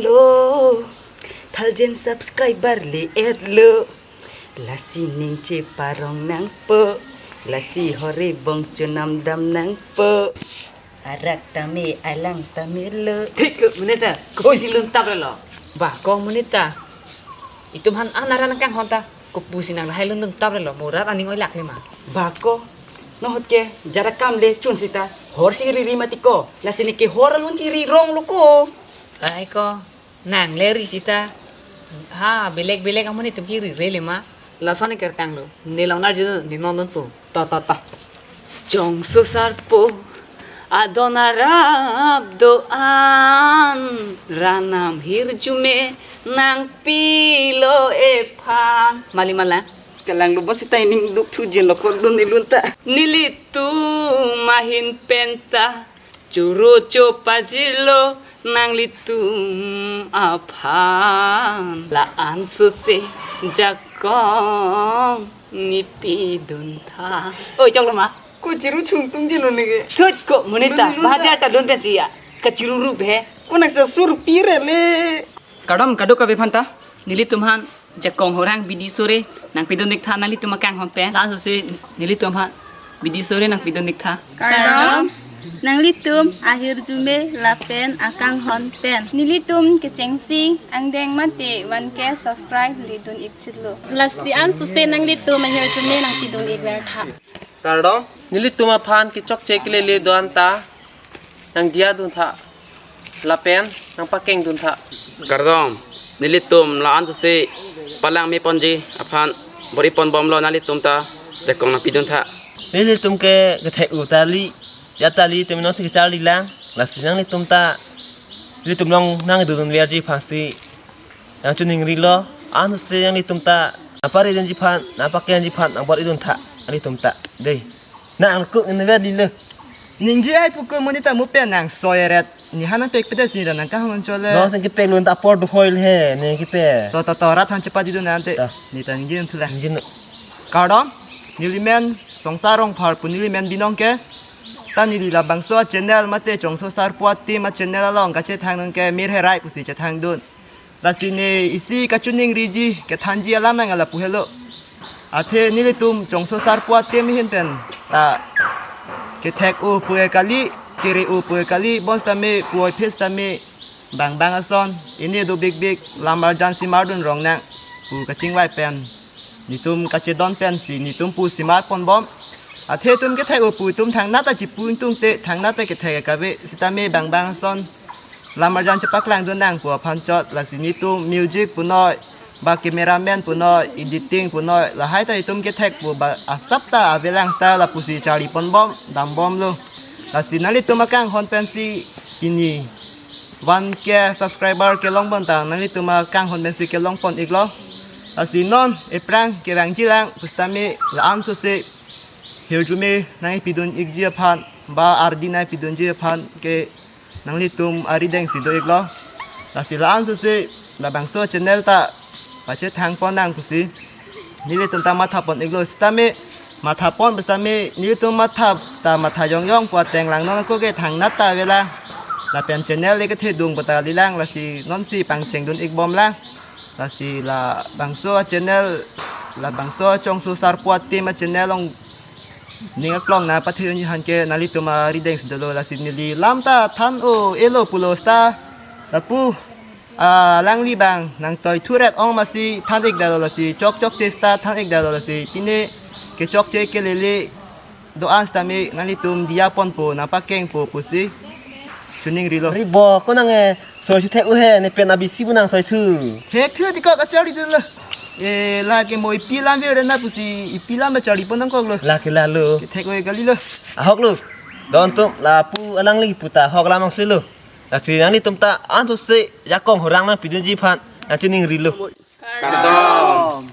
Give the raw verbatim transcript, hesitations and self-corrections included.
Lo, thousand subscriber le-et lo. Lasi ning cheparong nangpo. Lasi hore bong chunam dam nangpo. Arak tame alang tame lo. Thik ko monit ta, ko si lun tap lo. Ba ko monit ta. Itum aphan an aran kanghon ta. Kopusi nang lahai lun lun tap lo. Mo rat aning oilak le ma. Ba ko. Non ahut ke jara kam le chun sita. Hor si riri mati ko. Lasi ne ke hor alun chiri rong lo ko. Ai ko, nang le ri sita. Ha, belek belek amonit atum ke rire le ma. Lason ne kertang lo. Ne long narju ne non non po. Ta ta ta. Chongso sarpo adon arap do-an, ranam hirjume nangpilo ephan. Mali mala. Kalang lo bon sita ining duk thu jin lo ko dun ilun ta. Nelitum ahin pen ta choro chopajirlo nanglitum aphan. La-an sose jakong nepidun tha. Oi, choklo ma? Ko chiru chungtung jin lo ne ke. Thut ko monit ta, Dun, dun, dun, bajar ta. Ta dun pensi ya. Kachiru rup he. Ko nang sa sur pire le. Kardom kadokave aphan ta. Nelitum aphan jakong horang bidi sore nangpidun ik tha nanglitum akanghon pen. La-an sose nelitum aphan bidi sore nangpidun ik tha. Kardom. Nanglitum ahirjume lapen akanghon pen. Nelitum kechengsi angdeng mate one K subscribe ledun ik chitlo. Lasi an sose nanglitum ahirjume nangpidun ik ver tha. Kardom. Nelitum aphan kechokche kelele do-an ta nangdiya dun tha. Lapen nangpakeng dun tha. Kardom. Nelitum la-an sose palangme ponji aphan bor-i pon bomlo, nanglitum ta jakong nangpidun tha. Nelitum ke kethek-o tali, ya tali, tumi non si kecharli lang. Lasi nanglitum ta nelitum along nangdun verji aphansi nangchiningrilo. An sose nanglitum ta nangpari dunji aphan, nangpakengji aphan nangbor-i dun tha nanglitum ta. Dei. Nang ko ngen ver lilo. Ningje ai pu ko monit ta mo pen nang soi ret. Ne han nangpek pete si ra nang kahong chole. Non si kepek lun ta apor do hoil he, ne kepek. To to to, rat han chepadi dun ante. To. Ne ta ningje thu la. Ningje non. Kardom. Neli men Songsa Rongphar pu neli men binong ke. Ta neli labangso channel mate Chongso sarpo ateam a channel along kachethang nang ke mir herai pusi chethang dun. Lasi ne isi kachiningriji kethanji alam nang lapu helo. Athe nelitum Chongso sarpo ateam ahin pen ta kethek-o pu kali, kere-o pu kali, bonsitame puvoiphit sitame bang bang ason, ini do big big, lam arjan si mardun rong nang pu kachingvai pen netum kachedon pensi netum pusi mar pon bom. Athe itum kethek-o pu itum thangnat ta chipu ingtung te, thangnat ta kethek kave, sitame bang bang ason lam arjan chepaklang dun nang pu aphan chot, lasi netum music punoi, ba cameraman punoi, editing punoi, lahai ta itum kethek pu ba asap ta avelang style lapusi charli pon bom, dam bomlo. Lasi nanglitum akanghon pensi pini one K subscriber kelong pon ta nanglitum akanghon pensi kelong pon iklo. Lasi non ephrang kevangji lang pusitame la-an sose hirjume nangpidun ikji aphan ba ardi nangpidunji aphan ke nanglitum arideng si do iklo. Lasi la-an sose labangso channel ta pachethang pon nang pusi nelitum ta matha pon iklo, sitame matha pon pusitame nelitum matha ta matha yong yong pu ateng lang non ko ke thangnat ta avelang. Lapen channel le kethedung pu ta lilang, lasi non si pangcheng dun ik bom lang. Lasi labangso channel, labangso Chongso sarpo ateam a channel along ning aklong nangpathe unji aphan ke nanglitum arideng si dolo, lasi neli lam ta than-o-elo pulo sita. Lapu alangli bang nangtoi thuret ong masi than ik dalo, lasi chokchok te sita than ik dalo, lasi pine kechokche kelele do-an sitame nanglitum diya ponpo, nangpakengpo pusi chiningrilo. Ribo ko nang, eh, soi thu thek-o he, ne pen abisi bu nang soi thu. Thekthe ti ko kacharli dunlo. Eh, lake mo ipi lam ver na pusi ipi lam charli pon nangkoklo. Lake lalo. Kethek-o kalilo. Ahok lo. Don tum lapu alangli pu ta ahok lam angse lo. Lasi nanglitum ta an sose jakong horang nangpidunji aphan nangchiningrilo. Kardom.